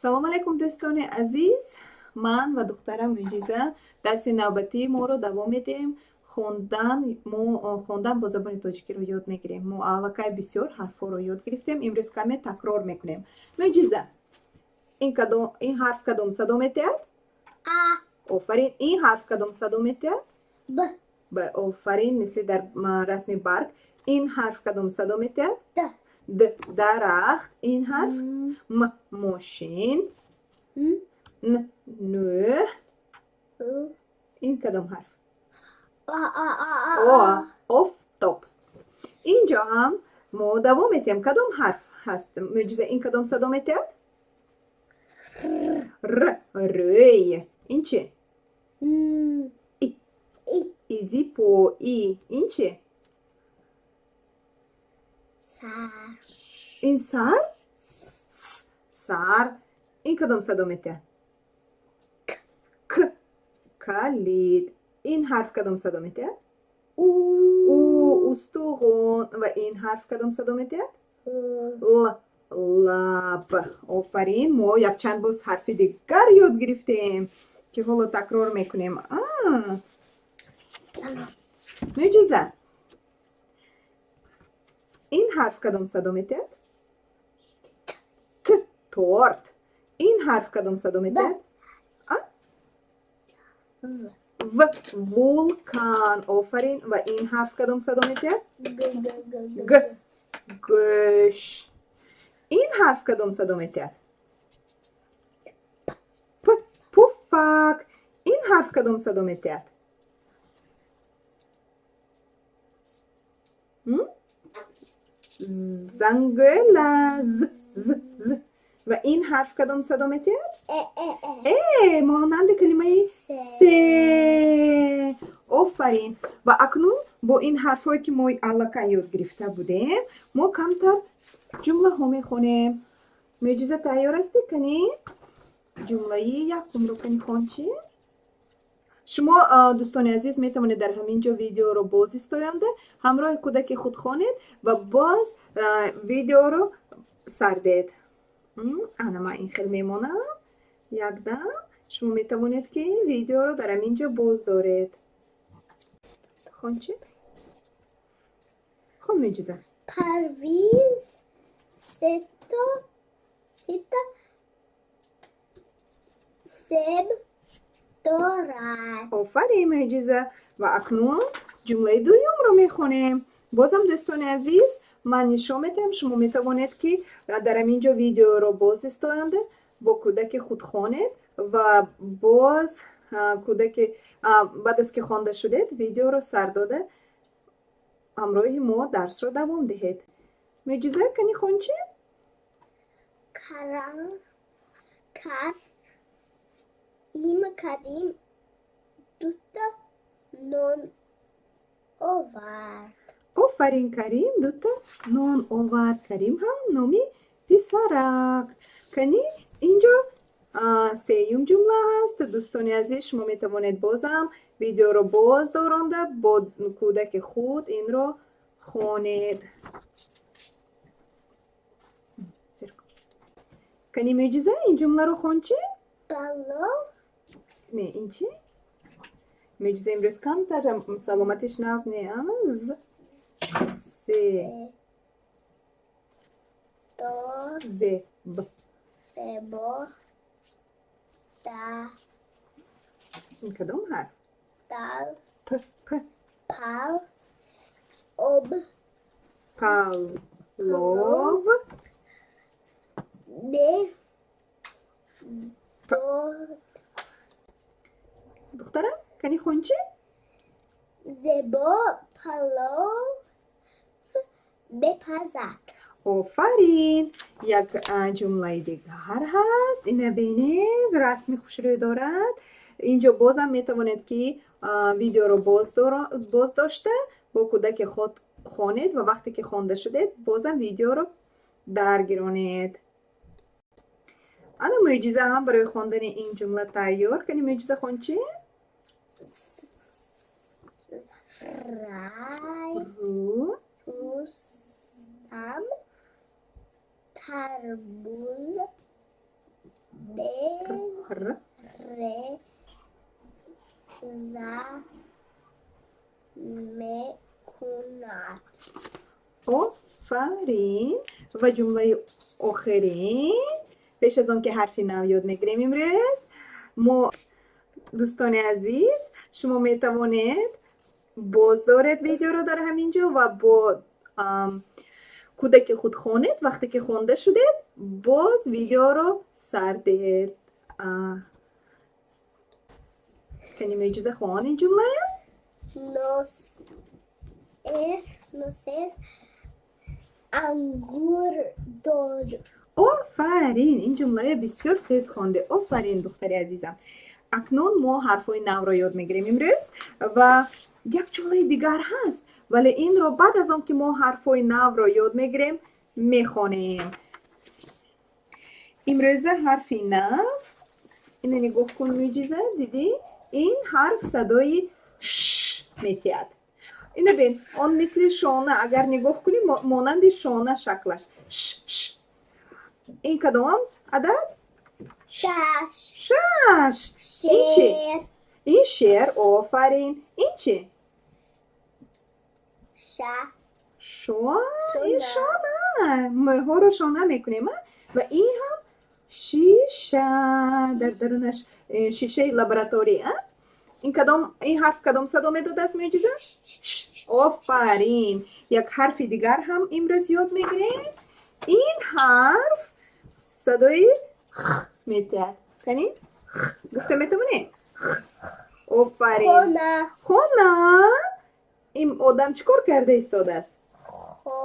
Салом алайкум, дӯстони азиз. Ман ва духтарам Мӯъҷиза дарси навбатии моро давом медиҳем. Хондан, мо хондан бо забони тоҷикиро ёд мегирем. Мо аллакай бисёр ҳарфҳоро ёд гирифтем, имрӯз каме такрор мекунем. Мӯъҷиза, ин кадом, ин ҳарф кадом садо метиҳад? А. Офарин. Ин ҳарф кадом садо метиҳад? Б. Б. Офарин, мисли дар расми барг. Ин ҳарф кадом садо метиҳад? Д. Д. Дарахт. Ин ҳарф? М. М. Мошин. Н. Н. Нӯҳ. У. Ин кадом ҳарф? А. А. А. А. О. Офтоб. Инҷо ҳам мо давом метиҳем. Кадом ҳарф ҳаст, Мӯъҷиза? Ин кадом садо метиҳад? Р. Рӯй. Ин чи? М. И. И. Изипо. И. Ин чи? Сар. Ин сар. Сар. Ин кадом садо метиҳад? К. Калид. Ин ҳарф кадом садо метиҳад? У. У. Устуғон. Ва ин ҳарф кадом садо метиҳад? Л. Л. Лаб. Офарин. Мо якчанд боз ҳарфи дигар ёд гирифтем, ки ҳоло такрор мекунем. Мӯъҷиза, ин ҳарф кадом садо метиҳад? Т. Торт. Ин ҳарф кадом садо метиҳад? В. В. Вулкан. Офарин. Ва ин ҳарф кадом садо метиҳад? Г. Г. Г. Г. Гӯш. Ин ҳарф кадом садо метиҳад? П. Пуфак. Ин ҳарф кадом садо метиҳад? Зангӯла. З. З. З. Ва ин ҳарф кадом садо метиҳад? Э. Э. Э. Э, монанди калимаи Се. Се. Офарин. Ва акнун бо ин ҳарфҳое, ки мо аллакай ёд гирифта будем, мо камтар ҷумлаҳо мехонем. Мӯъҷиза, тайёр ҳастӣ? Кани, ҷумлаи якумро кани хон. Чи? Шумо, дӯстони азиз, метавонед дар ҳамин ҷо видеоро боз истоянда, ҳамроҳи кӯдаки худ хонед ва боз видеоро сар диҳед. Ана, ман ин хел мемонам якдам, шумо метавонед, ки видеоро дар ҳамин ҷо боз доред. Хон, чи? Хон, Мӯъҷиза. Парвиз сето сета себ дорад. Офарин, Мӯъҷиза. Ва акнун ҷумлаи дуюмро мехонем. Бозам, дӯстони азиз, ман нишон медиҳам, шумо метавонед, ки дар ҳамин ҷо видеоро боз истоянда, бо кӯдаки худ хонед ва боз кӯдаки баъд аз ки хонда шудед, видеоро сар дода, ҳамроҳи мо дарсро давом диҳед. Мӯъҷиза, кани хон, чи? Карам кар им Карим дута нон овард. Офарин. Карим дута нон овард. Карим ҳам номи писарак. Кани, инҷо сеюм ҷумла ҳаст. Дӯстони азиз, шумо метавонед бозам видеоро боз доронда, бо кӯдаки худ инро хонед. Кани, Мӯъҷиза, ин ҷумларо хон, чи? Палов. Не, ин чи? Мӯъҷиза имрӯз камтар саломатиш нағз не. З. Се. До. Зе. Б. Себо. Да. Ин кадом ҳарф? Дал. П. П. Пал. Об. Палов. Бе. Дод. Духтарам, кани хон, чи? Зебо палов бепазад. Офарин. Як ҷумлаи дигар ҳаст. Ина бинед, расми хушрӯй дорад. Инҷо бозам метавонед, ки видеоро боз дошта, бо кӯдаки худ хонед ва вақте ки хонда шудед, бозам видеоро даргиронед. Ана, Мӯъҷиза ҳам барои хондани ин ҷумла тайёр. Кани, Мӯъҷиза, хон, чи? Рай. Ру. Рустам тарбуз. Р. Ре. За. Мекунад. Офарин. Ва ҷумлаи охирин, пеш аз он ки ҳарфи нав ёд мегирем имрӯз, мо, дӯстони азиз, шумо метавонед боз доред видеоро дар ҳамин ҷо ва бо кӯдаки худ хонед. Вақте ки хонда шудед, боз видеоро сар диҳед. Кани, Мӯъҷиза, хон ин ҷумлая. Носир, Носир ангур дод. Офарин, ин ҷумлая бисёр тез хонде. Офарин, духтари азизам. Акнун мо ҳарфҳои навро ёд мегирем имрӯз ва як ҷумлаи дигар ҳаст, вале инро баъд аз он ки мо ҳарфҳои навро ёд мегирем, мехонем. Имрӯза ҳарфи нав ина нигоҳ кун, Мӯъҷиза, дидӣ? Ин ҳарф садои ш метиҳад. Ина бин, он мисли шона, агар нигоҳ кунӣ, монанди шона шаклаш. Ш, ш. Ин кадом адад? Шаш. Шаш. Ин чӣ? Шер. Ин шер, офарин. Ин чӣ? Ша. Шо, ин Шона. шона. Мӯйҳоро шона мекунем, а? Ва ин ҳам шиша, дар дарунаш шишаи лаборатория, а? Ин кадом, ин ҳарф кадом садо медодааст, Мӯъҷиза? Офарин. Як ҳарфи дигар ҳам имрӯз ёд мегирем. Ин ҳарф садои х метиҳад. Кани, х гуфта метавонӣ? Офарин. Хона. Хона. Ин одам чӣ кор карда истодааст? Хо.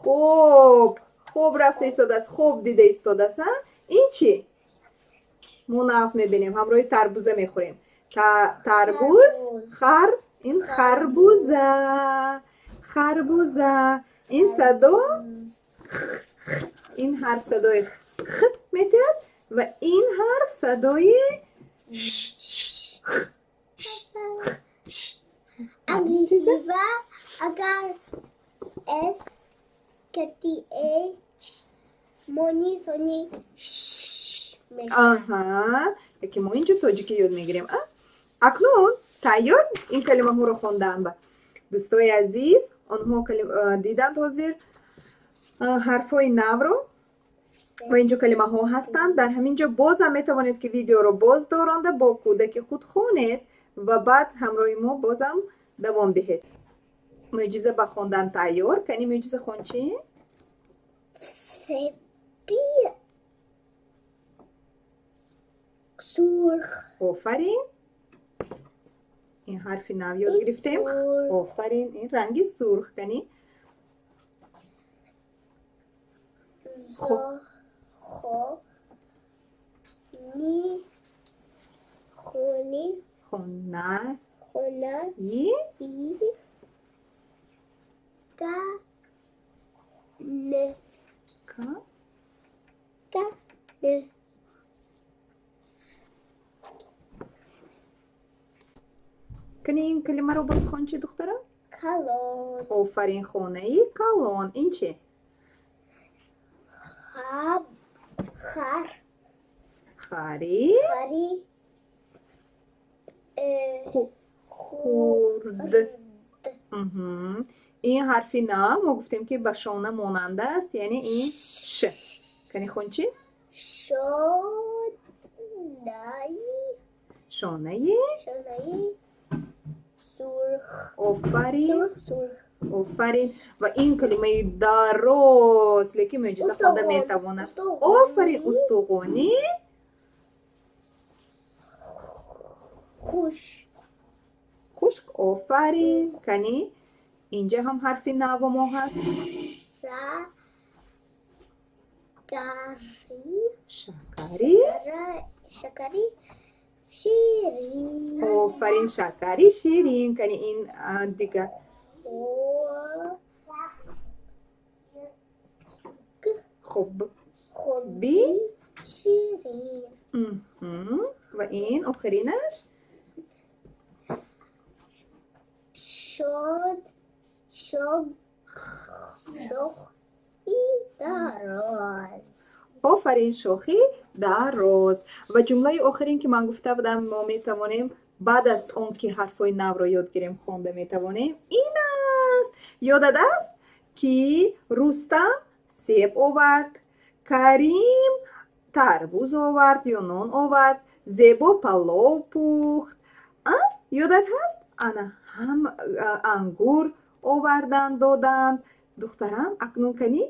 Хоб, хоб рафта истодааст, хоб дида истодааст, а? Ин чӣ? Мо нағз мебинем, ҳамроҳи тарбуза мехӯрем. Тарбуз, хар, ин харбуза, харбуза. Ин садо, ин ҳарф садои х метиҳад ва ин ҳарф садои ш, ш, ш, ш. Англисӣ ва агар С кати H мони сони ш мешавад. Аҳа, яке мо инҷо тоҷикӣ ёд мегирем, а? Акнун тайёр ин калимаҳоро хондаам ба дӯстои азиз. Онҳо диданд ҳозир ҳарфҳои навро ва инҷо калимаҳо ҳастанд. Дар ҳамин ҷо бозам метавонед, ки видеоро боз доронда бо кӯдаки худ хонед ва баъд ҳамроҳи мо бозам давом диҳед. Мӯъҷиза ба хондан тайёр. Кани, Мӯъҷиза, хон, чӣ? Себи сурх. Офарин, ин ҳарфи нав ёд Ин гирифтем. сурх. Офарин, ин ранги сурх. Кани. Зо, хо, ни, хуни, Хона. Хона, и и, ка, н, ка. Ка, н. Кани, ин калимаро боз хон, чӣ, духтарам? Калон. Офарин, хонаи калон. Ин чӣ? Хаб, хар, хари, хари, хурд. хурд. Мгм. Ин ҳарфи нав мо гуфтем, ки ба шона монанда аст, яъне ин ш. Кани, хон, чӣ? Шонаи, шонаи, шонаи сурх. Офарин. Сурх, сурх. Офарин. Ва ин калимаи дароз, лекин Мӯъҷиза хонда Устуғон. метавонад. Устуғони. Офарин, устуғони Хуш. Хушк. Офарин. Кани, инҷа ҳам ҳарфи наво мо ҳаст. Шакари. Шакари. Шакари ширин. Офарин, шакари ширин. Кани, ин дигар. Хо. Хоб. Хоби ширин. Мгм. Ва ин охиринаш? Шод, шог, шох и дароз. Офарин, шохи дароз. Ва ҷумлаи охирин, ки ман гуфта будам, мо метавонем баъд аз он ки ҳарфҳои навро ёд гирем, хонда метавонем, ин аст. Ёдат аст, ки Рустам себ овард, Карим тарбуз овард ё нон овард, Зебо палов пухт. Ёдат ҳаст? Ана ҳам ангур оварданд, доданд. Духтарам, акнун кани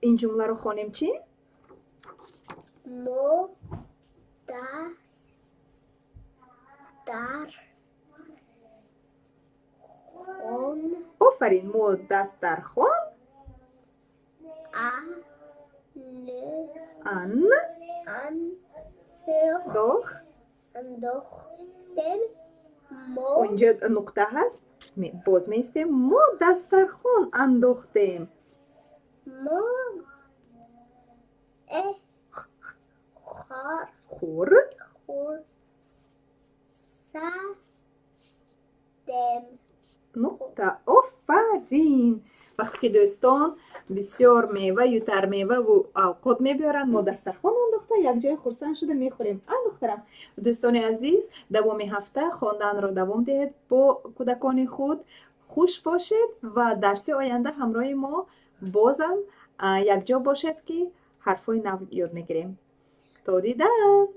ин ҷумларо хонем, чӣ? Мо даст дар хон. Офарин, мо дастархон. А н. Ан. Ан. Дох. Андохтем мо. Онҷо нуқта ҳаст, боз меистем. Мо дастархон андохтем. Мо э хор. Хур. Хур са дем. Нуқта. Офарин. Вақте ки дӯстон бисёр меваю тармеваву авқот мебиёранд, мо дастархон андохта, якҷоя хурсанд шуда мехӯрем. А, духтарам, дӯстони азиз, давоми ҳафта хонданро давом диҳед бо кӯдакони худ. Хуш бошед ва дарси оянда ҳамроҳи мо бозам якҷо бошед, ки ҳарфҳои нав ёд мегирем. То дидан.